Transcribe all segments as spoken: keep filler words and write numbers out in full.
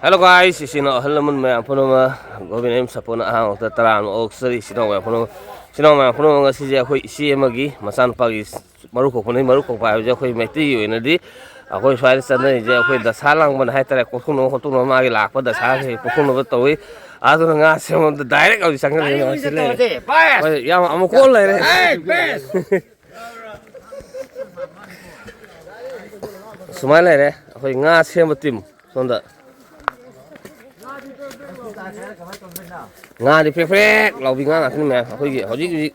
Hello guys, ꯏꯆꯤꯟ ꯏꯅꯥꯎ ꯑꯍꯜ ꯂꯃꯟ ꯃꯌꯥꯝ ꯄꯨꯝꯅꯃꯛ, ꯒꯣꯕꯤꯟ ꯑꯦꯝ ꯁꯄꯣꯟꯅ ꯑꯍꯥꯟꯕ ꯃꯛꯇꯗ ꯇꯔꯥꯝꯅ ꯑꯣꯛꯆꯔꯤ꯫ ꯏꯆꯤꯟ ꯏꯅꯥꯎ ꯃꯌꯥꯝ ꯄꯨꯝꯅꯃꯛ, ꯉꯁꯤꯁꯦ ꯑꯩꯈꯣꯏ ꯏꯆꯦ ꯑꯃꯒꯤ ꯃꯆꯥꯅꯨꯄꯥꯒꯤ ꯃꯔꯨ ꯀꯣꯛꯄꯅꯤ꯫ ꯃꯔꯨ ꯀꯣꯛꯄ ꯍꯥꯏꯕꯁꯦ ꯑꯩꯈꯣꯏ ꯃꯩꯇꯩꯒꯤ ꯑꯣꯏꯅꯗꯤ ꯑꯩꯈꯣꯏ ꯁ꯭ꯋꯥꯏꯗ ꯆꯠꯅꯔꯤꯁꯦ ꯑꯩꯈꯣꯏ ꯗꯁꯥ ꯂꯥꯡꯕꯅ ꯍꯥꯏꯇꯥꯔꯦ, ꯀꯣꯛꯊꯣꯛꯅꯕ ꯈꯣꯠꯇꯣꯛꯅꯕ, ꯃꯥꯒꯤ ꯂꯥꯛꯄ ꯗꯁꯥꯁꯦ ꯀꯣꯛꯊꯣꯛꯅꯕ ꯇꯧꯏ꯫ ꯑꯗꯨꯅ ꯉꯥ ꯁꯦꯝꯕꯗ ꯗꯥꯏꯔꯦꯛ ꯍꯧꯖꯤꯛ ꯆꯪꯁꯤꯜꯂꯦ꯫ ꯍꯣꯏ, ꯌꯥꯝ ꯑꯃꯨꯛ ꯀꯣꯜ ꯂꯩꯔꯦ꯫ ꯁꯨꯃꯥꯏꯅ ꯂꯩꯔꯦ ꯑꯩꯈꯣꯏ ꯉꯥ ꯁꯦꯝꯕ ꯇꯤꯝ ꯁꯣꯝꯗ꯫ ꯉꯥꯗꯤ ꯐ꯭ꯔꯦꯛ ꯐ꯭ꯔꯦꯛ ꯂꯥꯎꯕꯤ ꯉꯥ ꯉꯥꯛꯇꯅꯤ ꯃꯌꯥꯝ꯫ ꯑꯩꯈꯣꯏꯒꯤ ꯍꯧꯖꯤꯛ ꯍꯧꯖꯤꯛ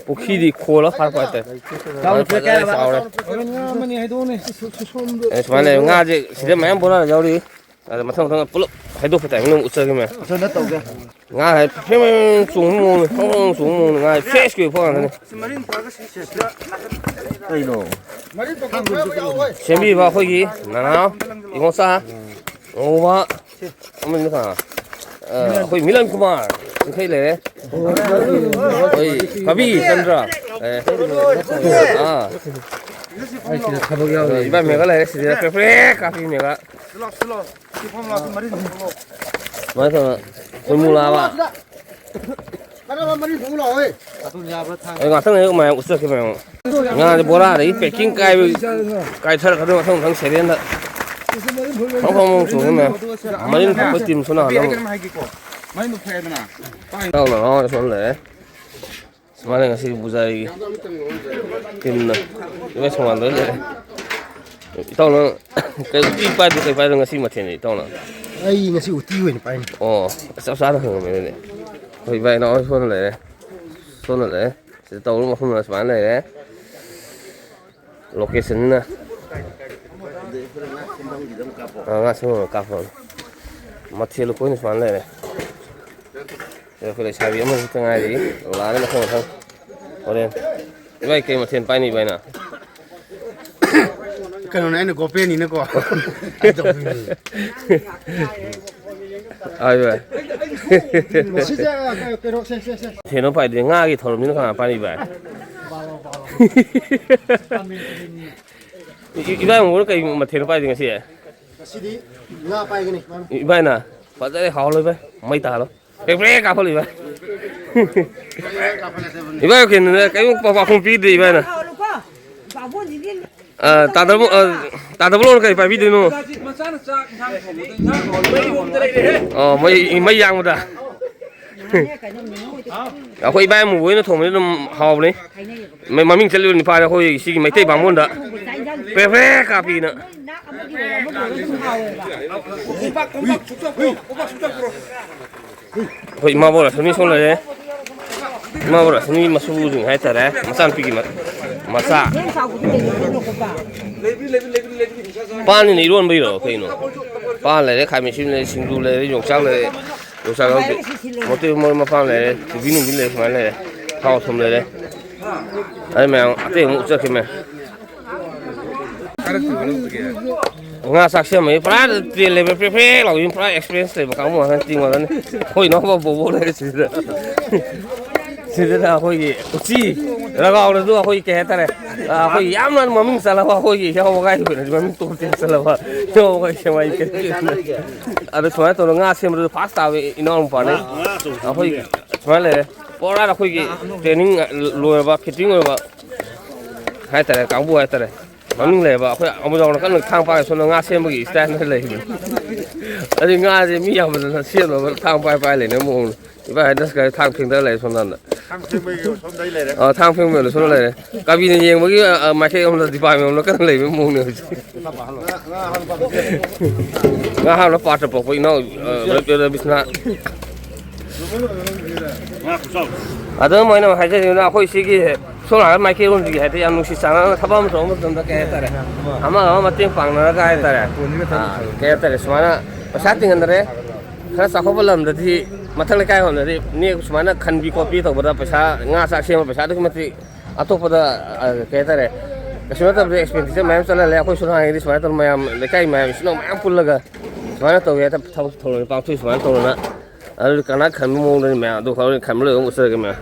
ꯄꯨꯈ꯭ꯔꯤꯗꯤ ꯈꯣꯜꯂ ꯐꯥꯔꯛꯄ ꯍꯥꯏꯇꯥꯔꯦ꯫ ꯆꯥꯎꯅ ꯐ꯭ꯔꯦꯛ ꯐꯖꯅ ꯀꯥꯏꯔꯕ? ꯆꯥꯎꯔꯦ꯫ ꯍꯣꯔꯦꯟ ꯉꯥ ꯑꯃꯅꯤ ꯍꯥꯏꯗꯣꯛꯎꯅꯦ꯫ ꯁꯤ ꯁꯣ-, ꯁꯤ ꯁꯣꯝꯗ꯫ ꯑꯦ, ꯁꯨꯃꯥꯏꯅ ꯂꯩ꯫ ꯉꯥꯁꯦ ꯁꯤꯗ ꯃꯌꯥꯝ ꯕꯣꯔꯥꯗ ꯌꯥꯎꯔꯤ꯫ ꯑꯗ ꯃꯊꯪ ꯃꯊꯪ ꯄꯨꯂꯞ ꯍꯥꯏꯗꯣꯛꯄ ꯇꯥꯏꯃꯤꯡꯗ ꯑꯃꯨꯛ ꯎꯠꯆꯒꯦ ꯃꯌꯥꯝ꯫ ꯑꯗꯨ ꯅꯠꯇꯧꯒꯦ꯫ ꯉꯥ ꯍꯥꯏ ꯐ꯭ꯔꯦꯡ ꯐ꯭ꯔꯦꯡ ꯆꯣꯡꯕ ꯃꯑꯣꯡꯅꯤ, ꯐ꯭ꯔꯣꯡ ꯐ꯭ꯔꯣꯡ ꯆꯣꯡꯕ ꯃꯑꯣꯡꯅꯤ꯫ ꯉꯥ ꯐ꯭ꯔꯦꯁꯀꯤ ꯑꯣꯏꯕ ꯄꯣꯠ ꯉꯥꯛꯇꯅꯤ꯫ ꯀꯩꯅꯣ? ꯁꯦꯝꯕꯤꯕ ꯑꯩꯈꯣꯏꯒꯤ ꯅꯅꯥꯎ ꯏꯉꯣꯆꯥ ꯉꯧꯕ ꯑꯃꯅ ꯀꯅꯥ? ꯑ, ꯑꯩꯈꯣꯏ ꯃꯤꯂꯟ ꯀꯨꯃꯥꯔ ꯏꯁꯩ ꯂꯩꯔꯦ꯫ ꯑꯩꯈꯣꯏ ꯀꯕꯤ ꯆꯟꯗ꯭ꯔ꯫ ꯑꯦ꯫ ꯑꯥ꯫ ꯑꯩ ꯁꯤꯗ ꯊꯕꯛ ꯌꯥꯎꯔꯤ꯫ ꯏꯕꯥꯏ ꯃꯦꯒꯥ ꯂꯩꯔꯦ ꯁꯤꯗ꯫ ꯄ꯭ꯔꯦ ꯄ꯭ꯔꯦ ꯀꯥꯞꯄꯤ ꯃꯦꯒꯥ꯫ ꯁꯨꯃꯥꯏꯅ ꯇꯧꯗꯅ ꯈꯣꯏꯃꯨ ꯂꯥꯕ꯫ ꯀꯥꯟꯅꯕ ꯃꯔꯤ ꯐꯪꯉꯨ ꯂꯥꯛꯑꯣ, ꯍꯦ꯫ ꯑꯩ ꯉꯥꯛꯇꯪ ꯂꯩꯔꯒ ꯃꯌꯥꯝ ꯎꯠꯆꯔꯛꯀꯦ ꯃꯌꯥꯝ꯫ ꯉꯥꯁꯦ ꯕꯣꯔꯥꯗꯒꯤ packing ꯀꯥꯏꯕ, ꯀꯥꯏꯊꯔꯛꯀꯗꯣꯏ ꯃꯊꯪ ꯃꯊꯪ serial ꯗ꯫ ꯐꯪ ꯐꯪ ꯐꯪ ꯆꯣꯡꯉꯤ ꯃꯌꯥꯝ꯫ ꯃꯔꯤꯟ ꯐꯛꯄ team ꯁꯣꯝ ꯅꯥꯀꯟꯗ ꯑꯃꯨꯛ꯫ ꯃꯔꯤꯟꯗꯣ ꯐꯩꯗꯅ꯫ ꯏꯇꯥꯎꯅ ꯉꯥꯎꯔꯦ ꯁꯣꯝ ꯂꯩꯔꯦ꯫ ꯁꯨꯃꯥꯏꯅ ꯉꯁꯤ ꯄꯨꯖꯥꯔꯤꯒꯤ team ꯅ ꯏꯃꯥ ꯁꯣꯝ ꯅꯥꯀꯟꯗ ꯂꯩꯔꯦ꯫ ꯏꯇꯥꯎꯅ ꯀꯩ ꯎꯇꯤ ꯄꯥꯏꯗꯣ ꯀꯩ ꯄꯥꯏꯗꯣ ꯉꯁꯤ ꯃꯊꯦꯜꯅꯤ ꯏꯇꯥꯎꯅ? ꯑꯩ ꯉꯁꯤ ꯎꯇꯤ ꯑꯣꯏꯅ ꯄꯥꯏꯅꯤ꯫ ꯑꯣ, ꯆꯞ ꯆꯥꯅ ꯍꯪꯉꯝꯃꯦ ꯑꯗꯨꯗꯤ꯫ ꯑꯩꯈꯣꯏ ꯏꯕꯥꯏ ꯏꯅꯥꯎ ꯁꯣꯝꯗ ꯂꯩꯔꯦ꯫ ꯁꯣꯝꯗ ꯂꯩꯔꯦ꯫ ꯁꯤꯗ ꯇꯧꯔꯤꯕ ꯃꯐꯝꯗ ꯁꯨꯃꯥꯏꯅ ꯂꯩꯔꯦ꯫ Location ꯅ꯫ ꯑꯥ, ꯉꯥ ꯁꯦꯝꯐꯝ ꯀꯥꯞꯐꯝ꯫ ꯃꯊꯦꯜ ꯂꯨꯀꯣꯏꯅ ꯁꯨꯃꯥꯏꯅ ꯂꯩꯔꯦ꯫ ꯁꯤꯗ ꯑꯩꯈꯣꯏ ꯂꯩꯁꯥꯕꯤ ꯑꯃꯈꯛꯇ ꯉꯥꯏꯔꯤ꯫ ꯂꯥꯛꯑꯅꯤ ꯃꯊꯪ ꯃꯊꯪ꯫ ꯍꯣꯔꯦꯟ꯫ ꯏꯕꯥꯏ, ꯀꯩ ꯃꯊꯦꯜ ꯄꯥꯏꯅꯤ ꯏꯕꯥꯏꯅ? ꯀꯩꯅꯣꯅꯦ, ꯑꯩꯅ ꯒꯣꯄꯦꯟꯅꯤꯅꯀꯣ꯫ ꯑꯩ ꯇꯧꯗꯣꯏꯅꯦ꯫ ꯍꯥꯏꯕ꯫ ꯁꯤꯁꯦ, ꯀꯩꯅꯣ, ꯁꯦ, ꯁꯦ, ꯁꯦ꯫ ꯃꯊꯦꯜꯅꯣ ꯄꯥꯏꯗꯣꯏ? ꯉꯥꯒꯤ ꯊꯧꯔꯝꯁꯤꯅ ꯀꯅꯥ ꯄꯥꯏꯔꯤꯕ? ꯏ-, ꯏ-, ꯏꯕꯥꯏ ꯃꯉꯣꯟꯗ ꯀꯩ ꯃꯊꯦꯜꯅꯣ ꯄꯥꯏꯗꯣꯏ ꯉꯁꯤ? ꯉꯁꯤꯗꯤ ꯉꯥ ꯄꯥꯏꯒꯅꯤ ꯃꯥꯅ꯫ ꯏꯕꯥꯏꯅ ꯐꯖꯔꯦ, ꯍꯥꯎꯍꯜꯂꯣ ꯏꯕꯥꯏ, ꯃꯩ ꯇꯥꯍꯜꯂꯣ꯫ ꯄ꯭ꯔꯦꯛ ꯄ꯭ꯔꯦꯛ ꯀꯥꯞꯍꯜꯂꯣ ꯏꯕꯥꯏ꯫ ꯏꯕꯥꯏ ꯀꯩꯅꯣꯅꯦ, ꯀꯩꯝ ꯄꯥꯎꯈꯨꯝ ꯄꯤꯗ꯭ꯔꯤ ꯏꯕꯥꯏꯅ꯫ ꯑ, ꯇꯥꯗꯕ, ꯑ, ꯇꯥꯗꯕ ꯂꯣꯟ ꯀꯔꯤ ꯄꯥꯏꯕꯤꯗꯣꯏꯅꯣ? ꯑ, ꯃꯩ, ꯃꯩ ꯌꯥꯡꯕꯗ꯫ ꯑꯩꯈꯣꯏ ꯏꯕꯥꯏ ꯑꯃꯨꯕ ꯍꯣꯏꯅ ꯊꯣꯡꯕꯗꯤ ꯑꯗꯨꯝ ꯍꯥꯎꯕꯅꯤ꯫ ꯃ-, ꯃꯃꯤꯡ ꯆꯠꯂꯤꯕ ꯅꯤꯄꯥꯅꯤ ꯑꯩꯈꯣꯏ ꯁꯤꯒꯤ ꯃꯩꯇꯩ ꯕꯥꯃꯣꯟꯗ ꯄ꯭ꯔꯦ ꯄ꯭ꯔꯦ ꯀꯥꯞꯄꯤꯅ꯫ ꯑꯩꯈꯣꯏ ꯏꯃꯥꯕꯣꯛ ꯔꯥꯁꯣꯅꯤ ꯁꯣꯝ ꯂꯩꯔꯦ꯫ ꯏꯃꯥꯕꯣꯛ ꯔꯥꯁꯣꯅꯤ ꯃꯁꯨꯁꯤꯡ ꯍꯥꯏꯇꯥꯔꯦ, ꯃꯆꯥꯅꯨꯄꯤꯒꯤ ꯃ-, ꯃꯆꯥ꯫ ꯄꯥꯟꯅꯤꯅ ꯏꯔꯣꯟꯕꯩꯔꯣ ꯀꯩꯅꯣ? ꯄꯥꯟ ꯂꯩꯔꯦ, ꯈꯥꯃꯦꯟ ꯑꯁꯤꯟꯕꯤ ꯂꯩꯔꯦ, ꯁꯤꯡꯖꯨ ꯂꯩꯔꯦ, ꯌꯣꯡꯆꯥꯛ ꯂꯩꯔꯦ꯫ ꯌꯣꯡꯆꯥꯛ ꯌꯥꯎꯗꯦ꯫ ꯃꯣꯇꯦ ꯃꯣꯏ ꯃꯄꯥꯟ ꯂꯩꯔꯦ, ꯀꯣꯕꯤ ꯅꯨꯡꯕꯤ ꯂꯩꯔꯦ, ꯁꯨꯃꯥꯏꯅ ꯂꯩꯔꯦ꯫ ꯊꯥꯎ ꯊꯨꯝ ꯂꯩꯔꯦ꯫ ꯑꯗꯩ ꯃꯌꯥꯝ ꯑꯇꯩ ꯑꯃꯨꯛ ꯆꯠꯈꯤꯃꯦ꯫ ꯉꯥ ꯆꯥꯛ ꯁꯦꯝꯕꯒꯤ ꯄꯨꯔꯥ ꯇ꯭ꯔꯦꯟ ꯂꯩꯕ ꯄ꯭ꯔꯦ ꯄ꯭ꯔꯦ ꯂꯥꯎꯕꯤ ꯄꯨꯔꯥ ꯑꯦꯛꯁꯄꯤꯔꯤꯌꯦꯟꯁ ꯂꯩꯕ ꯀꯥꯡꯕꯨ ꯉꯥꯛꯇꯅꯤ, ꯇꯤꯝ ꯉꯥꯛꯇꯅꯤ꯫ ꯑꯩꯈꯣꯏ ꯏꯅꯥꯎꯄꯥ ꯕꯣꯕꯣꯛ ꯂꯩꯔꯦ ꯁꯤꯗ꯫ ꯁꯤꯗꯅ ꯑꯩꯈꯣꯏꯒꯤ ꯎꯆꯤ ꯔꯒꯥꯎꯅꯁꯨ ꯑꯩꯈꯣꯏꯒꯤ ꯀꯩ ꯍꯥꯏꯇꯥꯔꯦ, ꯑꯩꯈꯣꯏꯒꯤ ꯌꯥꯝꯅ ꯃꯃꯤꯡ ꯆꯠꯂꯕ ꯑꯩꯈꯣꯏꯒꯤ ꯌꯥꯍꯧꯕꯒꯥꯏ ꯑꯣꯏꯅ ꯃꯃꯤꯡ ꯇꯣꯞ ꯇꯦꯞ ꯆꯠꯂꯕ ꯌꯥꯍꯧꯕꯒꯥꯏ ꯁꯦꯡꯃꯥꯏ ꯀꯩ ꯑꯗꯣ ꯁꯨꯃꯥꯏꯅ ꯇꯧꯗꯅ ꯉꯥ ꯁꯦꯝꯕꯗꯁꯨ ꯐꯥꯔꯁ ꯇꯥꯕ ꯏꯅꯥꯎ ꯅꯨꯄꯥꯅꯤ꯫ ꯑꯩꯈꯣꯏ ꯁꯨꯃꯥꯏꯅ ꯂꯩꯔꯦ꯫ ꯄꯨꯔꯥ ꯑꯩꯈꯣꯏꯒꯤ ꯇ꯭ꯔꯦꯅꯤꯡ ꯂꯣꯏꯔꯕ, ꯐꯤꯠꯇꯤꯡ ꯑꯣꯏꯔꯕ ꯍꯥꯏꯇꯥꯔꯦ, ꯀꯥꯡꯕꯨ ꯍꯥꯏꯇꯥꯔꯦ꯫ ꯃꯃꯤꯡ ꯂꯩꯔꯕ ꯑꯩꯈꯣꯏ ꯑꯃꯨꯖꯥꯎꯅ ꯀꯟꯅ ꯊꯥꯡ ꯄꯥꯏꯔ ꯁꯣꯝꯗ ꯉꯥ ꯁꯦꯝꯕꯒꯤ ꯏꯁꯇꯥꯏꯜꯗ ꯂꯩꯕꯅꯤ꯫ ꯑꯗꯨ ꯉꯥꯁꯦ ꯃꯤ ꯌꯥꯝꯃꯟꯗꯅ ꯁꯦꯝꯅꯕ ꯊꯥꯡ ꯄꯥꯏ ꯄꯥꯏ ꯂꯩꯅꯕ ꯃꯑꯣꯡꯗ꯫ ꯏꯕꯥꯏ ꯍꯟꯗꯛ ꯀꯥꯏ ꯊꯥꯡ ꯐꯦꯡꯗ ꯂꯩꯔꯦ ꯁꯣꯝ ꯅꯥꯀꯟꯗ꯫ ꯊꯥꯡ ꯐꯦꯡꯕꯒꯤ ꯁꯣꯝꯗ ꯑꯩ ꯂꯩꯔꯦ꯫ ꯑ, ꯊꯥꯡ ꯐꯦꯡꯕꯒꯤ ꯁꯣꯝꯗ ꯂꯩꯔꯦ꯫ ꯀꯕꯤꯅ ꯌꯦꯡꯕꯒꯤ, ꯑ, ꯑ, ꯃꯥꯏꯀꯩ ꯑꯃꯗ ꯗꯤꯄꯥꯔꯠꯃꯦꯟ ꯑꯃꯗ ꯀꯟꯅ ꯂꯩꯕꯒꯤ ꯃꯑꯣꯡꯅꯦ ꯍꯧꯖꯤꯛ꯫ ꯉꯥ ꯍꯥꯞꯅ ꯄꯥꯠꯇ ꯄꯣꯛꯄ ꯏꯅꯥꯎ, ꯑ, ꯔꯕꯤ-, ꯔꯕꯤꯁꯅꯥ꯫ ꯉꯥ ꯈꯨꯆꯥꯎ꯫ ꯑꯗꯨꯝ ꯑꯣꯏꯅ ꯍꯥꯏꯖꯅꯤꯡꯕꯅ ꯑꯩꯈꯣꯏ ꯁꯤꯒꯤ ꯁꯣꯝ ꯅꯥꯀꯟ ꯃꯥꯏꯀꯩꯔꯣꯝꯁꯤꯒꯤ ꯍꯥꯏꯗꯤ ꯌꯥꯝ ꯅꯨꯡꯁꯤ ꯆꯥꯟꯅꯅ ꯊꯕꯛ ꯑꯃ ꯇꯧꯕ ꯃꯇꯝꯗ ꯀꯩ ꯍꯥꯏꯇꯥꯔꯦ, ꯑꯃꯒ ꯑꯃꯒ ꯃꯇꯦꯡ ꯄꯥꯡꯅꯔꯒ ꯍꯥꯏꯇꯥꯔꯦ, ꯑꯥ, ꯀꯩ ꯍꯥꯏꯇꯥꯔꯦ, ꯁꯨꯃꯥꯏꯅ ꯄꯩꯁꯥ ꯇꯤꯡꯍꯟꯗꯔꯦ꯫ ꯈꯔ ꯆꯥꯎꯈꯠꯄ ꯂꯝꯗꯗꯤ ꯃꯊꯪ ꯂꯩꯀꯥꯏ ꯍꯣꯟꯗꯗꯤ ꯅꯦꯛ ꯁꯨꯃꯥꯏꯅ ꯈꯟꯕꯤ ꯈꯣꯠꯄꯤ ꯇꯧꯕꯗ ꯄꯩꯁꯥ, ꯉꯥ ꯆꯥꯛ ꯁꯦꯝꯕ ꯄꯩꯁꯥ ꯑꯗꯨꯛꯀꯤ ꯃꯇꯤꯛ ꯑꯇꯣꯞꯄꯗ, ꯑ, ꯀꯩ ꯍꯥꯏꯇꯥꯔꯦ, ꯀꯩꯁꯨ ꯅꯠꯇꯕꯗ ꯑꯦꯛꯁꯄꯦꯟꯗꯤꯆꯔ ꯃꯌꯥꯝ ꯆꯠꯍꯜꯂꯦ꯫ ꯑꯩꯈꯣꯏ ꯁꯣꯝ ꯍꯥꯏꯔꯗꯤ ꯁꯨꯃꯥꯏꯅ ꯇꯧꯗꯅ ꯃꯌꯥꯝ ꯂꯩꯀꯥꯏ ꯃꯌꯥꯝ ꯏꯆꯤꯟ ꯏꯅꯥꯎ ꯃꯌꯥꯝ ꯄꯨꯜꯂꯒ ꯁꯨꯃꯥꯏꯅ ꯇꯧꯋꯦ ꯍꯥꯏꯇꯥꯔꯦ, ꯊꯕꯛ ꯊꯧꯔꯝ ꯄꯥꯡꯊꯣꯛꯏ ꯁꯨꯃꯥꯏꯅ ꯇꯧꯗꯅ꯫ ꯑꯗꯨꯗꯤ ꯀꯅꯥ ꯈꯟꯕ ꯃꯑꯣꯡꯗꯅꯤ ꯃꯌꯥꯝ ꯑꯗꯨ ꯈꯔ ꯈꯟꯕ ꯂꯣꯏꯔ ꯑꯃꯨꯛ ꯆꯠꯂꯒꯦ ꯃꯌꯥꯝ꯫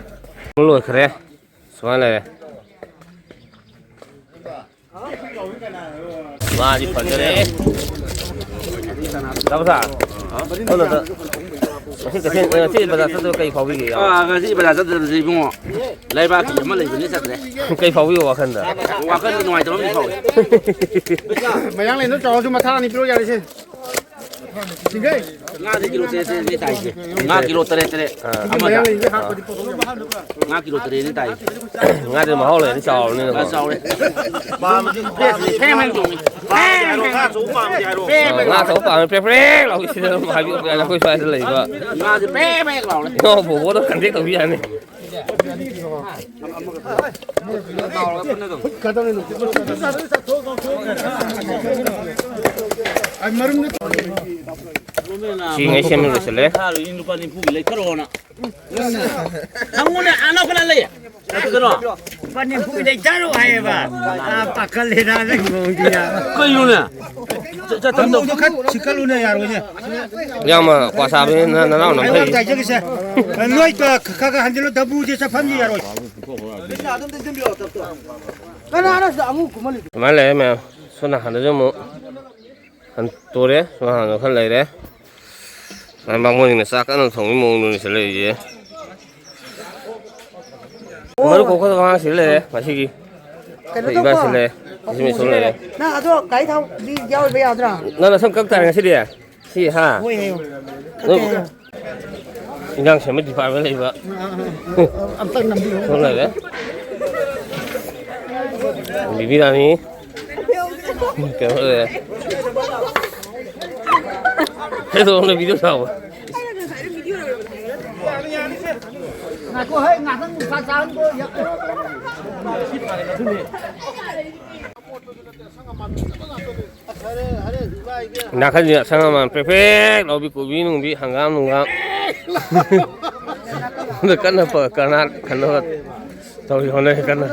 ꯂꯣꯏꯈ꯭ꯔꯦ꯫ ꯁꯨꯃꯥꯏꯅ ꯂꯩꯔꯦ꯫ ꯉꯥꯗꯤ ꯐꯖꯔꯦ꯫ ꯇꯥꯃꯣ ꯁꯥ, ꯁꯣꯝꯗ ꯉꯁꯤ ꯀꯩꯊꯦꯜ, ꯉꯁꯤ ꯕꯖꯥꯔ ꯆꯠꯇꯕ ꯀꯩ ꯐꯥꯎꯕꯤꯒꯦ, ꯏꯌꯥꯝꯕ? ꯑꯥ, ꯉꯁꯤ ꯕꯖꯥꯔ ꯆꯠꯇꯕꯁꯦ ꯏꯕꯨꯡꯉꯣ, ꯂꯩꯕꯥꯛꯀꯤ ꯑꯃ ꯂꯩꯕꯅꯤ, ꯆꯠꯇ꯭ꯔꯦ꯫ ꯀꯩ ꯐꯥꯎꯕꯤꯕ ꯋꯥꯈꯟꯗ? ꯋꯥꯈꯜ ꯅꯨꯡꯉꯥꯏꯇꯕ ꯑꯃꯗꯤ ꯐꯥꯎꯏ꯫ ꯃꯌꯥꯡꯂꯦꯟꯗꯣ ꯆꯥꯎꯔꯁꯨ ꯃꯊꯥ ꯑꯅꯤ ꯄꯤꯔꯛꯑꯣ ꯌꯥꯔꯦꯁꯦ꯫ ꯁꯤꯡꯒꯩ꯫ ꯉꯥꯁꯦ ꯀꯤꯂꯣ ꯇꯔꯦꯠ ꯇꯔꯦꯠꯅꯤ ꯇꯥꯏꯁꯦ꯫ ꯉꯥ ꯀꯤꯂꯣ ꯇꯔꯦꯠ ꯇꯔꯦꯠ꯫ ꯑꯥ꯫ ꯑꯃꯗ꯫ ꯃꯌꯥꯡꯂꯦꯟꯁꯦ ꯍꯥꯞꯄꯗꯤ ꯄꯣꯠ ꯉꯥ ꯀꯤꯂꯣ ꯇꯔꯦꯠꯅꯤ ꯇꯥꯏꯁꯦ꯫ ꯉꯥꯗꯤ ꯃꯍꯥꯎ ꯂꯩꯔꯅꯤ, ꯆꯥꯎꯔꯕꯅꯤꯅꯀꯣ꯫ ꯉꯥ ꯆꯥꯎꯔꯦ꯫ ꯄꯥꯝꯃꯗꯤ ꯐ꯭ꯔꯦꯁꯅꯤ, ꯐ꯭ꯔꯦꯁ ꯍꯥꯏꯅ ꯆꯣꯡꯉꯤ꯫ ꯉꯥ ꯑꯆꯧꯕ ꯄꯥꯝꯃꯤ, ꯄ꯭ꯔꯦꯛ ꯄ꯭ꯔꯦꯛ ꯂꯥꯎꯏ ꯁꯤꯗ ꯑꯗꯨꯝ ꯍꯥꯏꯕꯤꯌꯨ ꯌꯥꯅꯤ, ꯑꯩꯈꯣꯏ ꯁ꯭ꯋꯥꯏꯗ ꯂꯩꯕ꯫ ꯉꯥꯁꯦ ꯄ꯭ꯔꯦꯛ ꯄ꯭ꯔꯦꯛ ꯂꯥꯎꯔꯦ꯫ ꯏꯅꯥꯎ ꯕꯣꯕꯣꯗ ꯀꯟꯇꯦꯛ ꯇꯧꯕꯤ ꯌꯥꯅꯤ꯫ ꯁꯤ ꯉꯩ ꯁꯦꯝꯕ ꯂꯣꯏꯁꯤꯜꯂꯦ꯫ ꯂꯨꯄꯥ ꯅꯤꯐꯨꯒꯤ ꯂꯩꯊꯔꯛꯑꯣꯅ꯫ ꯍꯪꯉꯨꯅꯦ, ꯑꯥ ꯂꯧꯈꯠꯂ ꯂꯩ꯫ ꯀꯩꯅꯣ? ꯂꯨꯄꯥ ꯅꯤꯐꯨꯒꯤ ꯂꯩꯊꯔꯛꯑꯣ ꯍꯥꯏꯌꯦꯕ꯫ ꯑꯥ, ꯄꯥꯈꯠꯂꯦꯗ, ꯅꯪꯒꯤ ꯃꯑꯣꯡꯁꯤꯗꯤ꯫ ꯀꯩꯅꯣꯅꯦ? ꯆ-, ꯆ-, ꯆ-, ꯃꯑꯣꯡꯗꯣ ꯈꯔ ꯁꯤꯛꯀꯠꯂꯨꯅꯦ, ꯌꯥꯔꯣꯏꯅꯦ꯫ ꯏꯌꯥꯝꯕ, ꯀ꯭ꯋꯥ ꯆꯥꯕꯅꯤꯅ ꯅꯅꯥꯎ ꯅꯝꯊꯩ꯫ ꯍꯥꯏꯖꯒꯦꯁꯦ꯫ ꯅꯣꯏ ꯈ-, ꯈ-, ꯈ ꯍꯟꯖꯤꯜꯂꯣ, ꯗꯕꯨꯁꯦ ꯆꯠꯐꯝꯁꯤ ꯌꯥꯔꯣꯏ꯫ ꯀꯅꯥꯅꯣ ꯁꯤꯗ ꯑꯃꯨꯛ ꯀꯨꯝꯍꯜꯂꯤꯗꯣ? ꯑꯗꯨꯃꯥꯏꯅ ꯂꯩꯔꯦ ꯃꯌꯥꯝ꯫ ꯁꯣꯝ ꯅꯥꯀꯟꯗꯁꯨ ꯑꯃꯨꯛ ꯍꯟꯇꯣꯔꯦ꯫ ꯁꯣꯝ ꯅꯥꯀꯟꯗ ꯈꯔ ꯂꯩꯔꯦ꯫ ꯁꯨꯃꯥꯏꯅ ꯕꯥꯃꯣꯟꯁꯤꯡꯅ ꯆꯥꯛ ꯀꯟꯅ ꯊꯣꯡꯕꯒꯤ ꯃꯑꯣꯡꯗꯨꯅꯤ ꯁꯤ ꯂꯩꯔꯤꯁꯦ꯫ ꯃꯔꯨꯞ ꯀꯣꯛꯀꯗꯕ ꯑꯉꯥꯡ ꯁꯤꯗ ꯂꯩꯔꯦ ꯉꯁꯤꯒꯤ꯫ ꯀꯩꯅꯣ ꯑꯩꯈꯣꯏ ꯏꯕꯥꯏ ꯇꯧꯀꯣ꯫ ꯁꯤ ꯂꯩꯔꯦ꯫ ꯏꯆꯤꯟ ꯏꯆꯣꯝ ꯂꯩꯔꯦ꯫ ꯅꯪ ꯑꯗꯣ ꯒꯥꯔꯤ ꯊꯥꯎꯗꯤ ꯌꯥꯎꯔꯤꯕ ꯌꯥꯗ꯭ꯔꯥ? ꯅꯪ ꯅꯁꯝ ꯀꯛ ꯇꯥꯔꯦ ꯉꯁꯤꯗꯤ꯫ ꯁꯤ, ꯍꯥ? ꯍꯣꯏ ꯍꯥꯏꯌꯣ꯫ ꯅꯪ ꯀꯛꯀꯦ ꯍꯥꯏꯌꯣ꯫ ꯏꯟꯖꯥꯡ ꯁꯦꯝꯕ ꯗꯤꯄꯥꯔꯠꯃꯦꯟ ꯂꯩꯕ꯫ ꯑꯥ, ꯑꯥ, ꯑꯥ꯫ ꯑꯝꯇꯪ ꯅꯝꯕꯤꯌꯨ꯫ ꯁꯣꯝ ꯂꯩꯔꯦ꯫ ꯕꯤꯕꯤ ꯔꯥꯅꯤ꯫ ꯀꯩꯅꯣ ꯂꯩꯔꯦ꯫ ꯀꯩꯗꯧꯔꯕꯅꯣ ꯚꯤꯗꯤꯑꯣ ꯁꯥꯎꯕ? ꯉꯥꯏꯈꯣ, ꯍꯩ, ꯉꯥꯛꯇꯪ ꯅꯨꯡꯁꯥ ꯆꯥꯍꯟꯒꯣ꯫ ꯅꯥꯀꯟꯁꯤ ꯑꯁꯪ ꯑꯃꯥꯟ ꯄ꯭ꯔꯦꯛ ꯄ꯭ꯔꯦꯛ ꯂꯥꯎꯕꯤ ꯀꯣꯕꯤ ꯅꯨꯡꯕꯤ ꯍꯪꯒꯥꯝ ꯅꯨꯡꯒꯥꯝ꯫ ꯑꯗ ꯀꯟꯅ ꯄ-, ꯀꯔꯅꯥꯠ ꯈꯟꯅꯕ ꯇꯧꯔꯤ ꯍꯣꯠꯅꯔꯤ ꯀꯟꯅ꯫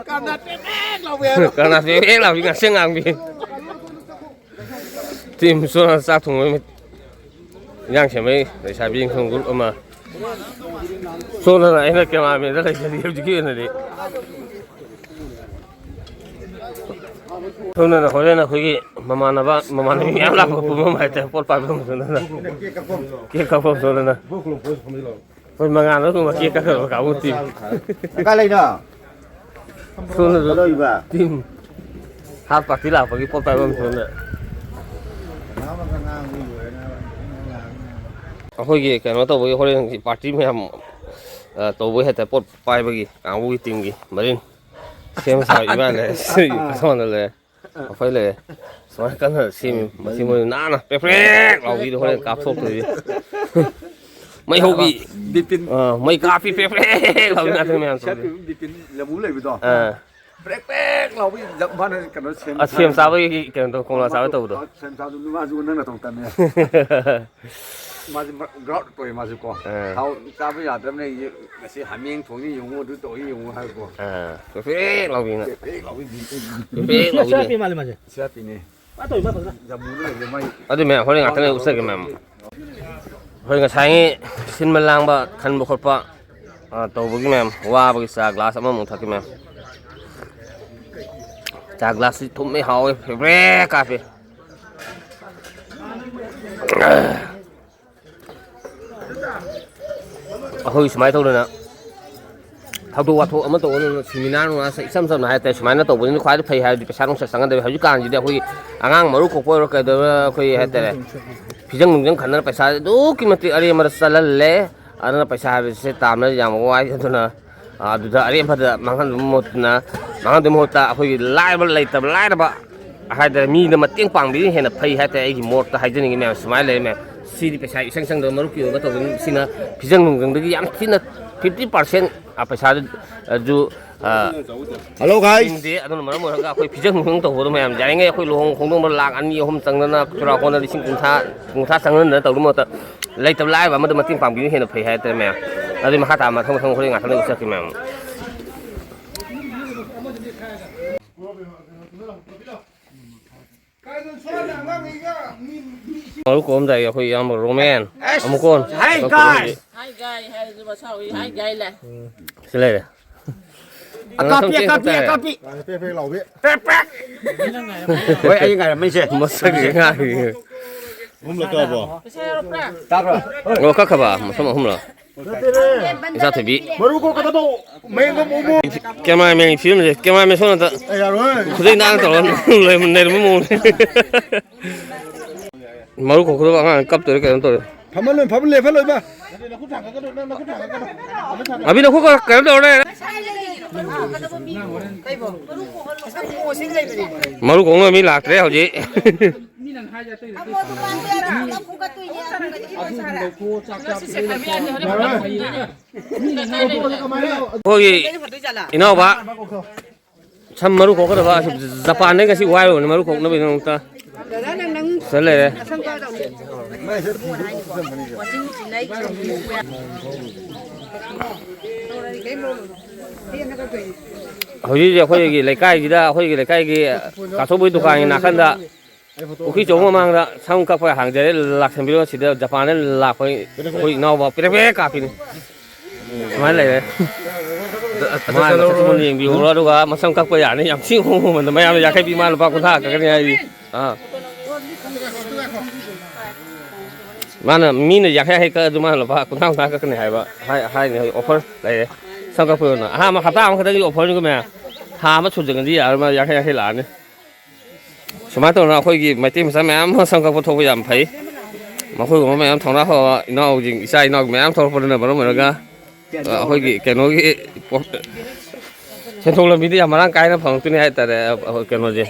ꯀꯔꯅꯥꯠ ꯄ꯭ꯔꯦꯛ ꯄ꯭ꯔꯦꯛ ꯂꯥꯎꯕꯤ ꯍꯥꯏꯕ꯫ ꯀꯔꯅꯥꯠ ꯄ꯭ꯔꯦꯛ ꯄ꯭ꯔꯦꯛ ꯂꯥꯎꯕꯤ ꯉꯥꯛꯁꯪ ꯉꯥꯡꯕꯤ꯫ ꯇꯤꯝ ꯁꯣꯝꯅ ꯆꯥꯛ ꯊꯣꯡꯕꯩ ꯏꯟꯖꯥꯡ ꯁꯦꯝꯕꯩ ꯂꯩꯁꯥꯕꯤ ꯏꯪꯈꯪ ꯒ꯭ꯔꯨꯞ ꯑꯃ꯫ ꯁꯣꯝꯗꯅ ꯑꯩꯅ ꯀꯦꯃꯦꯔꯥꯃꯦꯟꯗ ꯂꯩꯖꯔꯤ ꯍꯧꯖꯤꯛꯀꯤ ꯑꯣꯏꯅꯗꯤ꯫ ꯁꯣꯝꯗꯅ ꯍꯣꯔꯦꯟ ꯑꯩꯈꯣꯏꯒꯤ ꯃꯃꯥꯟꯅꯕ, ꯃꯃꯥꯟꯅꯕꯤ ꯃꯌꯥꯝ ꯂꯥꯛꯄ ꯄꯨꯝꯕ ꯍꯥꯏꯇꯥꯔꯦ, ꯄꯣꯠ ꯄꯥꯏꯕ ꯁꯣꯝꯗꯅ꯫ ꯀꯦꯛ ꯀꯛꯐꯝ ꯁꯣꯝꯗꯅ꯫ ꯑꯩꯈꯣꯏ ꯃꯉꯥꯜꯗꯣ ꯑꯗꯨꯝ ꯀꯦꯛ ꯀꯛꯈ꯭ꯔꯕ ꯀꯥꯡꯕꯨ ꯇꯤꯝ꯫ ꯀꯥꯏ ꯂꯩꯅꯣ? ꯁꯣꯝꯗꯁꯨ ꯀꯩꯗꯧꯔꯤꯕ? ꯇꯤꯝ ꯍꯥꯔꯠ ꯄꯥꯔꯇꯤ ꯂꯥꯛꯄꯒꯤ ꯄꯣꯠ ꯄꯥꯏꯕ ꯑꯃ ꯁꯣꯝꯗ꯫ ꯑꯩꯈꯣꯏꯒꯤ ꯀꯩꯅꯣ ꯇꯧꯕꯒꯤ ꯍꯣꯔꯦꯟꯒꯤ ꯄꯥꯔꯇꯤ ꯃꯌꯥꯝ, ꯑ, ꯇꯧꯕꯒꯤ ꯍꯥꯏꯇꯥꯔꯦ, ꯄꯣꯠ ꯄꯥꯏꯕꯒꯤ ꯀꯥꯡꯕꯨꯒꯤ ꯇꯤꯝꯒꯤ ꯃꯔꯤꯟ ꯁꯦꯝ ꯁꯥꯕ ꯏꯃꯥ ꯂꯩꯔꯦ꯫ ꯁꯣꯝꯗ ꯂꯩꯔꯦ꯫ ꯑꯩꯈꯣꯏ ꯂꯩꯔꯦ꯫ ꯁꯨꯃꯥꯏꯅ ꯀꯟꯅ ꯁꯦꯝꯃꯤ꯫ ꯃꯁꯤ ꯃꯣꯏ ꯅꯥꯟꯅ ꯄ꯭ꯔꯦꯛ ꯄ꯭ꯔꯦꯛ ꯂꯥꯎꯕꯤꯗꯣ ꯍꯣꯔꯦꯟ ꯀꯥꯞꯊꯣꯛꯇꯣꯏꯅꯤ꯫ ꯃꯩ ꯍꯧꯕꯤ꯫ ꯕꯤꯄꯤꯟ꯫ ꯑꯥ, ꯃꯩ ꯀꯥꯞꯄꯤ ꯄ꯭ꯔꯦꯛ ꯄ꯭ꯔꯦꯛ ꯂꯥꯎꯕꯤ ꯉꯥꯛꯇꯅꯤ ꯃꯌꯥꯝ ꯇꯧꯔꯤꯁꯦ꯫ ꯕꯤꯄꯤꯟ ꯂꯃꯨ ꯂꯩꯕꯗꯣ꯫ ꯑꯥ꯫ ꯄ꯭ꯔꯦꯛ ꯄ꯭ꯔꯦꯛ ꯂꯥꯎꯕꯤ ꯂꯝ ꯃꯥꯅ ꯀꯩꯅꯣ ꯁꯦꯝ ꯑ, ꯁꯦꯝ ꯁꯥꯕꯒꯤ ꯀꯩꯅꯣ ꯇꯧ, ꯀꯣꯝꯂꯥ ꯆꯥꯕ ꯇꯧꯕꯗꯣ꯫ ꯁꯦꯝ ꯁꯥꯕꯗꯨ ꯃꯥꯁꯨ ꯅꯪ ꯅꯇꯣꯝ ꯇꯟꯅꯦ꯫ ꯃꯥꯁꯦ ꯃ-, ꯒ꯭ꯔꯥꯎꯠ ꯇꯧꯋꯦ ꯃꯥꯁꯨ ꯀꯣ꯫ ꯑꯥ꯫ ꯊꯥꯎ ꯆꯥꯕ ꯌꯥꯗ꯭ꯔꯕꯅꯦ ꯑꯩꯁꯦ ꯉꯁꯤ ꯍꯥꯃꯦꯡ ꯊꯣꯡꯉꯤ ꯌꯦꯡꯉꯨ ꯑꯗꯨ ꯇꯧꯋꯤ ꯌꯦꯡꯉꯨ ꯍꯥꯏꯕꯀꯣ꯫ ꯑꯥ꯫ ꯄ꯭ꯔꯦꯛ ꯄ꯭ꯔꯦꯛ ꯂꯥꯎꯕꯤꯅ꯫ ꯄ꯭ꯔꯦꯛ ꯄ꯭ꯔꯦꯛ ꯂꯥꯎꯕꯤ꯫ ꯄ꯭ꯔꯦꯛ ꯄ꯭ꯔꯦꯛ ꯂꯥꯎꯕꯤꯅꯦ꯫ ꯁꯤ ꯍꯥꯞꯄꯤꯅꯦ꯫ ꯃꯥ ꯇꯧꯔꯤ ꯃꯥ ꯐꯖꯅ꯫ ꯖꯝꯕꯨꯗ ꯂꯩꯕ ꯃꯥꯏ꯫ ꯑꯗꯨ ꯃꯌꯥꯝ ꯍꯣꯔꯦꯟ ꯉꯥꯛꯇꯪ ꯂꯩꯔ ꯎꯠꯆꯒꯦ ꯃꯌꯥꯝ꯫ ꯑꯩꯈꯣꯏ ꯉꯁꯥꯏꯒꯤ ꯁꯤꯟꯕ ꯂꯥꯡꯕ ꯈꯟꯕ ꯈꯣꯠꯄ, ꯑ, ꯇꯧꯕꯒꯤ ꯃꯌꯥꯝ ꯋꯥꯕꯒꯤ ꯆꯥ ꯒ꯭ꯂꯥꯁ ꯑꯃꯃꯨꯛ ꯊꯛꯀꯦ ꯃꯌꯥꯝ꯫ ꯆꯥ ꯒ꯭ꯂꯥꯁꯁꯤ ꯊꯨꯝꯃꯦ ꯍꯥꯎꯋꯦ ꯐꯦꯕ꯭ꯔꯦ ꯀꯥꯞꯄꯦ꯫ ꯑꯩꯈꯣꯏ ꯁꯨꯃꯥꯏꯅ ꯇꯧꯗꯅ ꯊꯧꯗꯣꯛ ꯋꯥꯊꯣꯛ ꯑꯃ ꯇꯧꯕ ꯃꯇꯝꯗ ꯁꯤꯃꯤꯅꯥꯔ ꯅꯨꯡꯅꯥꯔ ꯏꯆꯝ ꯆꯝꯅ ꯍꯥꯏ ꯇꯥꯔꯦ, ꯁꯨꯃꯥꯏꯅ ꯇꯧꯕꯁꯤꯅ ꯈ꯭ꯋꯥꯏꯗꯒꯤ ꯐꯩ ꯍꯥꯏꯕꯗꯤ ꯄꯩꯁꯥ ꯅꯨꯡꯁꯥ ꯆꯪꯍꯟꯗꯕꯤ꯫ ꯍꯧꯖꯤꯛꯀꯥꯟꯁꯤꯗꯤ ꯑꯩꯈꯣꯏꯒꯤ ꯑꯉꯥꯡ ꯃꯔꯨ ꯀꯣꯛꯄ ꯑꯣꯏꯔꯣ ꯀꯩꯗꯧꯔ ꯑꯩꯈꯣꯏ ꯍꯥꯏ ꯇꯥꯔꯦ, ꯐꯤꯖꯪ ꯅꯨꯡꯖꯪ ꯈꯟꯗꯅ ꯄꯩꯁꯥꯁꯦ ꯑꯗꯨꯛꯀꯤ ꯃꯇꯤꯛ ꯑꯔꯦꯝꯕꯗ ꯆꯠꯍꯜꯂꯦ꯫ ꯑꯗꯨꯅ ꯄꯩꯁꯥ ꯍꯥꯏꯕꯁꯦ ꯇꯥꯟꯕ ꯌꯥꯝ ꯋꯥꯏ꯫ ꯑꯗꯨꯅ ꯑꯗꯨꯗ ꯑꯔꯦꯝꯕꯗ ꯃꯥꯡꯍꯟꯕ ꯃꯍꯨꯠꯇꯅ, ꯃꯥꯡꯍꯟꯕꯒꯤ ꯃꯍꯨꯠꯇ ꯑꯩꯈꯣꯏꯒꯤ ꯂꯥꯏꯔꯕ, ꯂꯩꯇꯕ ꯂꯥꯏꯔꯕ ꯍꯥꯏꯇꯥꯔꯦ, ꯃꯤꯗ ꯃꯇꯦꯡ ꯄꯥꯡꯕꯤꯕꯅ ꯍꯦꯟꯅ ꯐꯩ ꯍꯥꯏꯇꯥꯔꯦ꯫ ꯑꯩꯒꯤ ꯃꯣꯠꯇ ꯍꯥꯏꯖꯅꯤꯡꯉꯤ ꯃꯌꯥꯝ ꯁꯨꯃꯥꯏꯅ ꯂꯩꯔꯦ ꯃꯌꯥꯝ꯫ ꯁꯤꯗꯤ ꯄꯩꯁꯥ ꯏꯁꯪ ꯁꯪꯗꯕ ꯃꯔꯨꯞꯀꯤ ꯑꯣꯏꯕ ꯇꯧꯕꯅꯤ꯫ ꯁꯤꯅ ꯐꯤꯖꯪ ꯅꯨꯡꯖꯪꯗꯒꯤ ꯌꯥꯝ ꯊꯤꯅ fifty percent, ꯑ, ꯄꯩꯁꯥꯗꯨ, ꯑꯗꯨ, ꯑ, hello guys꯫ ꯇꯤꯡꯗꯦ꯫ ꯑꯗꯨꯅ ꯃꯔꯝ ꯑꯣꯏꯔꯒ ꯑꯩꯈꯣꯏ ꯐꯤꯖꯪ ꯅꯨꯡꯖꯪ ꯇꯧꯕꯗꯣ ꯃꯌꯥꯝ ꯌꯥꯔꯤꯉꯩ ꯑꯩꯈꯣꯏ ꯂꯨꯍꯣꯡ ꯈꯣꯡꯗꯣꯡꯕ ꯂꯥꯛ ꯑꯅꯤ ꯑꯍꯨꯝ ꯆꯪꯗꯅ ꯆꯨꯔꯥꯀꯣꯟꯗ ꯂꯤꯁꯤꯡ ꯀꯨꯟꯊ꯭ꯔꯥ, ꯀꯨꯟꯊ꯭ꯔꯥ ꯆꯪꯍꯟꯗꯅ ꯇꯧꯕꯒꯤ ꯃꯍꯨꯠꯇ ꯂꯩꯇꯕ ꯂꯥꯏꯔꯕ ꯑꯃꯗ ꯃꯇꯦꯡ ꯄꯥꯡꯕꯤꯕꯅ ꯍꯦꯟꯅ ꯐꯩ ꯍꯥꯏꯇꯥꯔꯦ ꯃꯌꯥꯝ꯫ ꯑꯗꯨꯗꯤ ꯃꯈꯥ ꯇꯥꯕ ꯃꯊꯪ ꯃꯊꯪ ꯍꯣꯔꯦꯟ ꯉꯥꯛꯇꯪ ꯂꯩ ꯎꯠꯆꯔꯛꯀꯦ ꯃꯌꯥꯝ꯫ ꯃꯔꯨꯞ ꯀꯧꯔꯝꯗꯥꯏꯒꯤ ꯑꯩꯈꯣꯏ ꯏꯌꯥꯝꯕ ꯔꯣꯃꯦꯟ ꯑꯃꯨꯛ ꯀꯣꯟ꯫ Hi guys! Hi guy ꯍꯥꯏꯔꯁꯨ ꯃꯁꯥ ꯎꯏ, hi guy ꯂꯥꯛꯑꯦ꯫ ꯁꯤ ꯂꯩꯔꯦ꯫ ꯑꯀꯥꯞꯄꯤ, ꯑꯀꯥꯞꯄꯤ, ꯑꯀꯥꯞꯄꯤ꯫ ꯄꯦꯛ ꯄꯦꯛ ꯂꯥꯎꯕꯤ꯫ ꯄꯦꯛ ꯄꯦꯛ꯫ ꯍꯣꯏ, ꯑꯩ ꯉꯥꯏꯔꯝꯃꯤꯁꯦ꯫ ꯃꯁꯛꯁꯦ ꯉꯥꯏꯔꯤ꯫ ꯑꯍꯨꯝꯂꯛ ꯀꯛꯑꯕꯣ? ꯇꯥꯕ꯭ꯔꯣ? ꯑꯣ, ꯀꯛꯈ꯭ꯔꯕ? ꯃꯐꯝ ꯑꯍꯨꯝꯂꯣ? ꯅꯠꯇꯦꯅꯦ꯫ ꯏꯆꯥ ꯊꯣꯏꯕꯤ꯫ ꯃꯔꯨ ꯀꯣꯛꯀꯗꯕ ꯃꯌꯦꯡꯒ ꯃꯑꯣꯡ ꯃꯑꯣꯡ꯫ ꯀꯦꯃꯦꯔꯥꯃꯦꯟꯒꯤ ꯐꯤꯕꯝꯁꯦ, ꯀꯦꯃꯦꯔꯥꯃꯦꯟ ꯁꯣꯝꯗ ꯑꯦ, ꯌꯥꯔꯣꯏ꯫ ꯈꯨꯗꯩ ꯅꯥꯟꯅ ꯇꯧꯔ ꯂꯩꯔꯝ-, ꯅꯩꯔꯝꯕ ꯃꯑꯣꯡꯅꯤ꯫ ꯃꯔꯨ ꯀꯣꯛꯀꯗꯕ ꯑꯉꯥꯡ ꯀꯞꯇꯣꯏꯔ ꯀꯩꯅꯣ ꯇꯧꯔꯦ꯫ ꯐꯝꯍꯜꯂꯣꯏ, ꯐꯝꯍꯜ-, ꯂꯦꯞꯍꯜꯂꯣꯏꯕ꯫ ꯑꯕꯤ, ꯅꯈꯨꯠ ꯀꯩꯅꯣ ꯇꯧꯔ ꯂꯩꯔꯦ꯫ ꯃꯔꯨ ꯀꯣꯛꯅꯕ ꯃꯤ ꯂꯥꯛꯇ꯭ꯔꯦ ꯍꯧꯖꯤꯛ꯫ ꯑꯩꯈꯣꯏꯒꯤ ꯏꯅꯥꯎꯕ ꯁꯝ ꯃꯔꯨ ꯀꯣꯛꯀꯗꯕ, ꯑꯁꯤ ꯖꯄꯥꯟꯗꯩ ꯉꯁꯤ ꯋꯥꯏꯔꯨꯕꯅꯤ ꯃꯔꯨ ꯀꯣꯛꯅꯕꯒꯤꯗꯃꯛꯇ꯫ ꯁꯤꯗ ꯂꯩꯔꯦ꯫ ꯍꯧꯖꯤꯛ ꯍꯧꯖꯤꯛ ꯑꯩꯈꯣꯏꯒꯤ ꯂꯩꯀꯥꯏꯁꯤꯗ, ꯑꯩꯈꯣꯏꯒꯤ ꯂꯩꯀꯥꯏꯒꯤ ꯀꯥꯊꯣꯛꯄꯒꯤ ꯗꯨꯀꯥꯟꯒꯤ ꯅꯥꯀꯟꯗ ꯄꯨꯈ꯭ꯔꯤ ꯆꯧꯕ ꯃꯃꯥꯡꯗ ꯁꯝ ꯀꯛꯄ ꯍꯥꯡꯖꯔꯦ꯫ ꯂꯥꯛꯁꯟꯕꯤꯔꯣ꯫ ꯁꯤꯗ ꯖꯄꯥꯟꯗ ꯂꯥꯛꯄ ꯑꯩꯈꯣꯏ ꯏꯅꯥꯎꯕ ꯄꯦꯔꯦ ꯄꯦꯔꯦ ꯀꯥꯞꯄꯤꯅꯤ꯫ ꯁꯨꯃꯥꯏꯅ ꯂꯩꯔꯦ꯫ ꯃꯥꯅ ꯃꯁꯛꯁꯤ ꯃꯨꯟꯅ ꯌꯦꯡꯕꯤꯍꯧꯔꯣ, ꯑꯗꯨꯒ ꯃꯁꯝ ꯀꯛꯄ ꯌꯥꯅꯤ꯫ ꯌꯥꯝ ꯊꯤ ꯍꯣꯡꯕ ꯃꯃꯜꯗ ꯃꯌꯥꯝꯅ ꯌꯥꯡꯈꯩ ꯄꯤ, ꯃꯥ ꯂꯨꯄꯥ ꯀꯨꯟꯊ꯭ꯔꯥ ꯀꯛꯀꯅꯤ ꯍꯥꯏꯔꯤ꯫ ꯑꯥ꯫ ꯃꯥꯅ, ꯃꯤꯅ ꯌꯥꯡꯈꯩ ꯌꯥꯡꯈꯩ ꯀꯛꯑꯁꯨ ꯃꯥꯅ ꯂꯨꯄꯥ ꯀꯨꯟꯊ꯭ꯔꯥ ꯀꯨꯟꯊ꯭ꯔꯥ ꯀꯛꯀꯅꯤ ꯍꯥꯏꯕ꯫ ꯍꯥꯏ-, ꯍꯥꯏꯅꯤ ꯍꯧꯖꯤꯛ offer ꯂꯩꯔꯦ꯫ ꯁꯝ ꯀꯛꯄꯒꯤ ꯑꯣꯏꯅ꯫ ꯑꯍꯥꯟꯕ ꯍꯞꯇꯥ ꯑꯃꯈꯛꯇꯪꯒꯤ offerꯅꯤꯀꯣ ꯃꯌꯥꯝ꯫ ꯊꯥ ꯑꯃ ꯁꯨꯖꯤꯟꯒ꯭ꯔꯗꯤ ꯌꯥꯔꯣꯏ, ꯃꯥ ꯌꯥꯡꯈꯩ ꯌꯥꯡꯈꯩ ꯂꯥꯛꯑꯅꯤ꯫ ꯁꯨꯃꯥꯏꯅ ꯇꯧꯗꯅ ꯑꯩꯈꯣꯏꯒꯤ ꯃꯩꯇꯩ ꯃꯆꯥ ꯃꯌꯥꯝ ꯑꯃ ꯁꯝ ꯀꯛꯄ ꯊꯣꯛꯄ ꯌꯥꯝ ꯐꯩ꯫ ꯃꯈꯣꯏꯒꯨꯝꯕ ꯃꯌꯥꯝ ꯊꯧꯅꯥ ꯐꯕ ꯏꯅꯥꯎꯁꯤꯡ, ꯏꯆꯥ ꯏꯅꯥꯎ ꯃꯌꯥꯝ ꯊꯣꯛꯂꯛꯄꯗꯨꯅ ꯃꯔꯝ ꯑꯣꯏꯔꯒ, ꯑ, ꯑꯩꯈꯣꯏꯒꯤ ꯀꯩꯅꯣꯒꯤ ꯄꯣ-, ꯁꯦꯟꯊꯣꯛ ꯂꯝꯕꯤꯗ ꯌꯥꯝ ꯃꯔꯥꯡ ꯀꯥꯏꯅ ꯐꯪꯉꯛꯇꯣꯏꯅꯤ ꯍꯥꯏꯇꯥꯔꯦ, ꯑ, ꯑ, ꯀꯩꯅꯣꯁꯦ꯫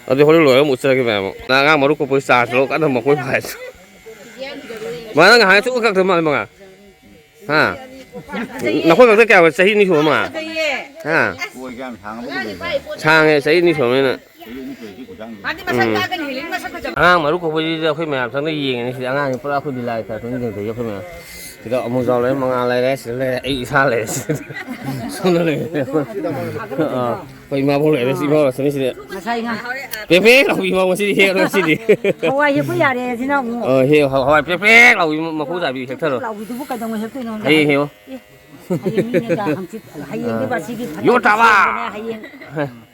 ꯑꯗꯨ ꯍꯣꯔꯦꯟ ꯂꯣꯏꯔꯒ ꯑꯃꯨꯛ ꯎꯠꯆꯔꯒꯦ ꯃꯌꯥꯝ꯫ ꯅꯪ ꯑꯉꯥꯡ ꯃꯔꯨ ꯀꯣꯛꯄꯒꯤ chance ꯂꯧ ꯀꯟꯅ ꯃꯈꯣꯏ ꯐꯥꯏ꯫ ꯃꯥ ꯅꯪ ꯉꯍꯥꯟ ꯁꯨꯡꯀꯛ ꯀꯛꯇꯕ ꯃꯥꯜꯂꯦ ꯃꯉꯥ꯫ ꯍꯥ? ꯅꯈꯣꯏ ꯈꯛꯇ ꯀꯌꯥ ꯑꯣꯏ? ꯆꯍꯤ ꯑꯅꯤ ꯁꯨꯔ ꯃꯥ? ꯍꯥ? ꯁꯥꯡꯉꯦ, ꯆꯍꯤ ꯑꯅꯤ ꯁꯨꯔꯕꯅꯤꯅ꯫ ꯃꯥꯗꯤ ꯃꯁꯛ ꯎꯝ꯫ ꯇꯥꯛꯀꯅꯤ, ꯍꯦꯂꯤꯟ ꯃꯁꯛ ꯐꯖꯕ꯫ ꯑꯉꯥꯡ ꯃꯔꯨ ꯀꯣꯛꯄꯁꯤꯗꯤ ꯑꯩꯈꯣꯏ ꯃꯌꯥꯝ ꯆꯪꯅ ꯌꯦꯡꯉꯤꯅꯤ꯫ ꯁꯤꯗꯤ ꯑꯉꯥꯡꯁꯤ ꯄꯨꯔꯥ ꯑꯩꯈꯣꯏ ꯂꯤꯂꯥꯒꯤ typeꯇꯅꯤ ꯌꯦꯡꯗꯣꯏꯁꯦ ꯑꯩꯈꯣꯏ ꯃꯌꯥꯝ꯫ ꯁꯤꯗ ꯑꯃꯨꯛꯖꯥꯎ ꯂꯩꯔꯦ, ꯃꯉꯥꯜ ꯂꯩꯔꯦ, ꯁꯤꯗ ꯂꯩꯔꯦ, ꯑꯩ ꯏꯁꯥ ꯂꯩꯔꯦ ꯁꯤꯗ꯫ ꯁꯣꯝꯗ ꯂꯩꯔꯦ꯫ ꯑꯥ꯫ ꯑꯩꯈꯣꯏ ꯏꯃꯥꯕꯣꯛ ꯂꯩꯔꯦ, ꯁꯤ ꯏꯃꯥ ꯂꯥꯛꯁꯅꯤ ꯁꯤꯗꯤ꯫ ꯉꯁꯥꯏ ꯉꯥ꯫ ꯄꯦ ꯄꯦ ꯂꯥꯎꯕꯤ ꯏꯃꯥ ꯉꯁꯤꯗꯤ ꯍꯦꯛꯑꯔꯣꯏ ꯉꯁꯤꯗꯤ꯫ ꯍꯋꯥꯏ ꯍꯦꯛꯄ ꯌꯥꯔꯦ ꯁꯤꯅ ꯑꯃꯨꯛ꯫ ꯑ, ꯍꯦꯛ, ꯍꯋꯥꯏ ꯄꯦ ꯄꯦ ꯂꯥꯎꯕꯤ ꯃꯀꯨ ꯆꯥꯕꯤ ꯍꯦꯛꯊꯔꯣ꯫ ꯂꯥꯎꯕꯤꯗꯨꯕꯨ ꯀꯩꯗꯧꯉꯩ ꯍꯦꯛꯇꯣꯏꯅꯣ ꯈꯪꯗꯦ꯫ ꯍꯌꯦꯡ ꯍꯦꯛꯑꯣ꯫ ꯑꯦ꯫ ꯍꯌꯦꯡ ꯃꯤꯅꯦꯗ, ꯍꯪꯆꯤꯠ, ꯍꯌꯦꯡꯗꯤ ꯕꯥꯁꯤꯒꯤ ꯐꯅꯦꯛ ꯌꯣꯠ ꯇꯥꯕ! ꯁꯦꯠꯂꯦ, ꯍꯌꯦꯡ꯫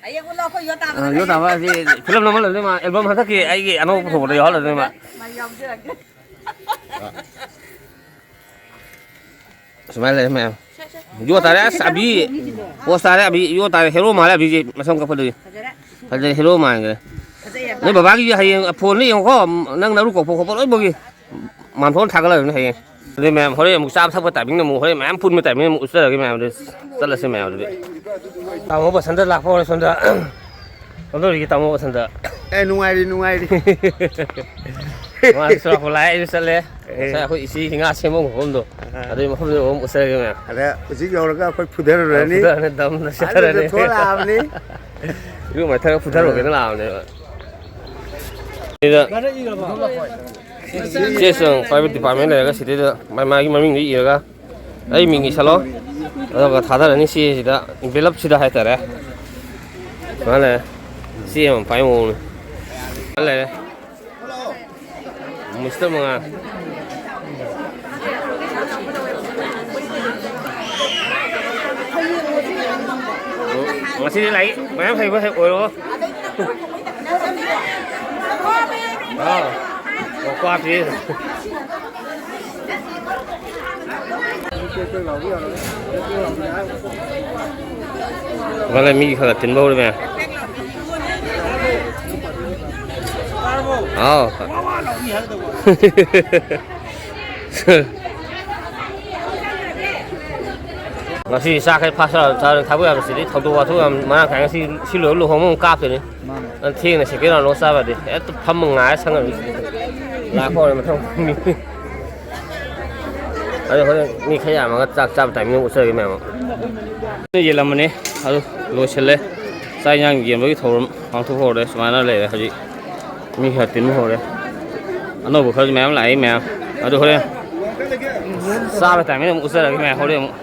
ꯍꯌꯦꯡ ꯎꯠꯂꯣ, ꯑꯩꯈꯣꯏ ꯌꯣꯠ ꯇꯥꯕ ꯑ, ꯌꯣꯠ ꯇꯥꯕ ꯑꯁꯤ ꯐꯤꯂꯝ ꯅꯝꯍꯜꯂꯗꯣꯏꯅꯤ ꯃꯥ, ꯑꯦꯜꯕꯝ ꯍꯟꯗꯛꯀꯤ ꯑꯩꯒꯤ ꯑꯅꯧꯕ ꯄꯨꯊꯣꯛꯄꯗ ꯌꯥꯎꯍꯜꯂꯗꯣꯏꯅꯤ ꯃꯥ꯫ ꯃꯥ ꯌꯥꯎꯖꯔꯒꯦ꯫ ꯁꯨꯃꯥꯏꯅ ꯂꯩꯔꯦ ꯃꯌꯥꯝ꯫ ꯌꯣꯠ ꯇꯥꯔꯦ, ꯑꯁ, ꯑꯕꯤ꯫ ꯄꯣꯁ ꯇꯥꯔꯦ, ꯑꯕꯤ꯫ ꯌꯣꯠ ꯇꯥꯔꯦ, ꯍꯦꯔꯣ ꯃꯥꯜꯂꯦ ꯑꯕꯤꯁꯦ, ꯃꯁꯝ ꯀꯛꯄꯗꯒꯤ꯫ ꯐꯖꯔꯦ꯫ ꯐꯖꯔꯦ, ꯍꯦꯔꯣ ꯃꯥꯟꯈ꯭ꯔꯦ꯫ ꯐꯖꯩ ꯍꯥꯏꯕ꯫ ꯅꯣꯏ ꯕꯕꯥꯒꯤ ꯍꯌꯦꯡ ꯐꯣꯟꯗ ꯌꯦꯡꯉꯨꯀꯣ, ꯅꯪ ꯅꯔꯨ ꯀꯣꯛꯄ ꯈꯣꯠꯄ ꯂꯣꯏꯅꯃꯛꯀꯤ ꯃꯥꯟꯊꯣꯛꯅ ꯊꯥꯒꯠꯂꯗꯕꯅꯤ ꯍꯌꯦꯡ꯫ ꯑꯗꯨꯗꯤ ꯃꯌꯥꯝ ꯍꯣꯔꯦꯟ ꯑꯃꯨꯛ ꯆꯥꯕ ꯊꯛꯄ ꯇꯥꯏꯃꯤꯡꯗ ꯑꯃꯨꯛ ꯍꯣꯔꯦꯟ ꯃꯌꯥꯝ ꯄꯨꯟꯕ ꯇꯥꯏꯃꯤꯡꯗ ꯑꯃꯨꯛ ꯎꯠꯆꯔꯒꯦ ꯃꯌꯥꯝ, ꯑꯗꯨꯗꯤ ꯆꯠꯂꯁꯤ ꯃꯌꯥꯝ ꯑꯗꯨꯗꯤ꯫ ꯇꯥꯃꯣ ꯕꯁꯟꯇ ꯂꯥꯛꯄ ꯍꯧꯔꯦ ꯁꯣꯝꯗ꯫ ꯀꯝꯗꯧꯔꯤꯒꯦ ꯇꯥꯃꯣ ꯕꯁꯟꯇ? ꯑꯦ, ꯅꯨꯡꯉꯥꯏꯔꯤ, ꯅꯨꯡꯉꯥꯏꯔꯤ꯫ ꯃꯥꯗꯤ ꯆꯨꯔꯥꯀꯣꯔꯣꯂꯥ ꯑꯩꯁꯨ ꯆꯠꯂꯦ꯫ ꯑꯦ꯫ ꯉꯁꯥꯏ ꯑꯩꯈꯣꯏ ꯏꯆꯦꯒꯤ ꯉꯥ ꯁꯦꯝꯐꯝ ꯈꯣꯠꯐꯝꯗꯣ꯫ ꯑꯥ꯫ ꯑꯗꯨꯒꯤ ꯃꯐꯝꯗꯨ ꯑꯃꯨꯛ ꯎꯠꯆꯔꯒꯦ ꯃꯌꯥꯝ꯫ ꯑꯗ ꯍꯧꯖꯤꯛ ꯌꯧꯔꯒ ꯑꯩꯈꯣꯏ ꯐꯨꯊꯔꯨꯔꯅꯤ꯫ ꯐꯨꯊꯔꯅꯤ, ꯗꯝꯗ ꯑꯗꯨꯗ ꯆꯠꯊꯔꯅꯤ꯫ ꯊꯣꯛꯂꯛꯑꯕꯅꯤ꯫ ꯏꯔꯨ ꯃꯥꯏꯊꯔꯒ ꯐꯨꯊꯔꯨꯒꯦꯅ ꯑꯥ꯫ ꯂꯥꯛꯑꯕꯅꯦꯕ꯫ ꯁꯤꯗ ꯆꯦ ꯆꯥꯡ ꯄꯥꯏꯕ department ꯂꯩꯔꯒ ꯁꯤꯗꯩꯗ ꯃꯥꯏ ꯃꯥꯒꯤ ꯃꯃꯤꯡꯗꯣ ꯏꯔꯒ ꯑꯩ ꯃꯤꯡ ꯏꯁꯜꯂꯣ꯫ ꯑꯗꯨꯒ ꯊꯥꯗꯔꯅꯤ ꯆꯦꯁꯤꯗ, envelope ꯁꯤꯗ ꯍꯥꯏꯇꯥꯔꯦ꯫ ꯁꯨꯃꯥꯏꯅ ꯂꯩꯔꯦ꯫ ꯆꯦ ꯑꯃ ꯄꯥꯏꯕ ꯃꯑꯣꯡꯅꯤ꯫ ꯁꯨꯃꯥꯏꯅ ꯂꯩꯔꯦ꯫ Mister ꯃꯉꯥꯜ꯫ ꯉꯁꯤꯗꯤ ꯂꯥꯏꯔꯤꯛ ꯃꯌꯥꯝ ꯍꯩꯕ ꯍꯦꯛ ꯑꯣꯏꯔꯣ꯫ ꯑꯥ꯫ ꯑꯣ, ꯀ꯭ꯋꯥ ꯄꯤ꯫ ꯃꯥꯅꯦ, ꯃꯤꯒꯤ ꯈꯔ ꯈꯔ ꯇꯤꯟꯕ ꯍꯧꯔꯦ ꯃꯌꯥꯝ꯫ ꯍꯥꯎ꯫ ꯉꯁꯤ ꯆꯥꯛꯈꯩ ꯐꯥꯁ ꯊꯕꯛ ꯌꯥꯝ ꯆꯤꯜꯂꯤ, ꯊꯧꯗꯣꯛ ꯋꯥꯊꯣꯛ ꯌꯥꯝ ꯃꯔꯥꯡ ꯀꯥꯏ꯫ ꯉꯁꯤ ꯁꯤ ꯂꯣꯏꯔ ꯂꯨꯍꯣꯡꯕ ꯑꯃꯨꯛ ꯀꯥꯞꯇꯣꯏꯅꯤ꯫ ꯃꯥꯅꯦ꯫ ꯑꯗꯨ ꯊꯦꯡꯅ second round ꯂꯧ ꯆꯥꯕꯗꯤ ꯍꯦꯛꯇ ꯐꯝꯃ ꯉꯥꯏꯔ ꯁꯪꯉꯝꯃꯤ꯫ ꯂꯥꯛꯄ ꯍꯧꯔꯦ ꯃꯊꯪ ꯃꯤ꯫ ꯑꯗꯣ ꯍꯣꯔꯦꯟ ꯃꯤ ꯈꯔ ꯌꯥꯝꯃꯒ ꯆꯥꯛ ꯆꯥꯕ timing ꯑꯃ ꯎꯠꯆꯔꯒꯦ ꯃꯌꯥꯝ ꯑꯃ꯫ ꯌꯦꯜꯂꯝꯕꯅꯦ, ꯑꯗꯨ ꯂꯣꯏꯁꯤꯜꯂꯦ꯫ ꯆꯥꯛ ꯏꯟꯖꯥꯡ ꯌꯦꯟꯕꯒꯤ ꯊꯧꯔꯝ ꯄꯥꯡꯊꯣꯛꯄ ꯍꯧꯔꯦ꯫ ꯁꯨꯃꯥꯏꯅ ꯂꯩꯔꯦ ꯍꯧꯖꯤꯛ꯫ ꯃꯤ ꯈꯔ ꯇꯤꯟꯕ ꯍꯧꯔꯦ꯫ ꯑꯅꯧꯕ ꯈꯔꯁꯨ ꯃꯌꯥꯝ ꯂꯥꯛꯏ ꯃꯌꯥꯝ꯫ ꯑꯗꯨ ꯍꯣꯔꯦꯟ ꯆꯥꯕ timing ꯑꯃꯨꯛ ꯎꯠꯆꯔꯒꯦ ꯃꯌꯥꯝ ꯍꯣꯔꯦꯟ ꯑꯃꯨꯛ꯫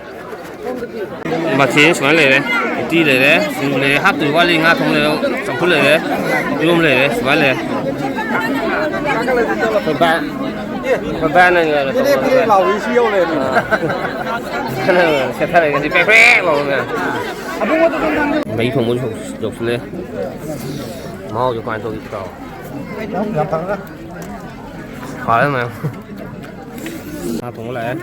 ꯃꯊꯦꯜ ꯁꯨꯃꯥꯏꯅ ꯂꯩꯔꯦ꯫ ꯎꯇꯤ ꯂꯩꯔꯦ, ꯁꯤꯡꯖꯨ ꯂꯩꯔꯦ, ꯍꯥꯞꯇꯣꯏ ꯋꯥꯠꯂꯤ, ꯉꯥ ꯊꯣꯡꯕ ꯂꯩꯔꯦ, ꯆꯝꯐꯨꯠ ꯂꯩꯔꯦ, ꯏꯔꯣꯝꯕ ꯂꯩꯔꯦ, ꯁꯨꯃꯥꯏꯅ ꯂꯩꯔꯦ꯫ ꯑꯩꯈꯣꯏ ꯕꯥ-, ꯑꯩꯈꯣꯏ ꯕꯥꯅ ꯀꯩꯅꯣ ꯇꯧꯕ ꯐꯦꯔꯦ ꯐꯦꯔꯦ ꯂꯥꯎꯔꯤ ꯁꯤ ꯌꯧꯔꯦ꯫ ꯑꯥ꯫ ꯁꯦꯠꯊꯔꯒ ꯁꯤ ꯄ꯭ꯔꯦꯛ ꯄ꯭ꯔꯦꯛ ꯂꯥꯎꯔꯒ꯫ ꯃꯍꯤ ꯊꯣꯡꯕꯁꯨ ꯌꯧꯁꯤꯜꯂꯦ꯫ ꯃꯍꯥꯎꯁꯦ ꯀꯃꯥꯏꯅ ꯇꯧꯒꯦ ꯏꯇꯥꯎ? ꯌꯥꯝ ꯐꯔꯦ꯫ ꯐꯔꯦ ꯃꯌꯥꯝ꯫ ꯉꯥ ꯊꯣꯡꯕ ꯂꯥꯛꯑꯦ꯫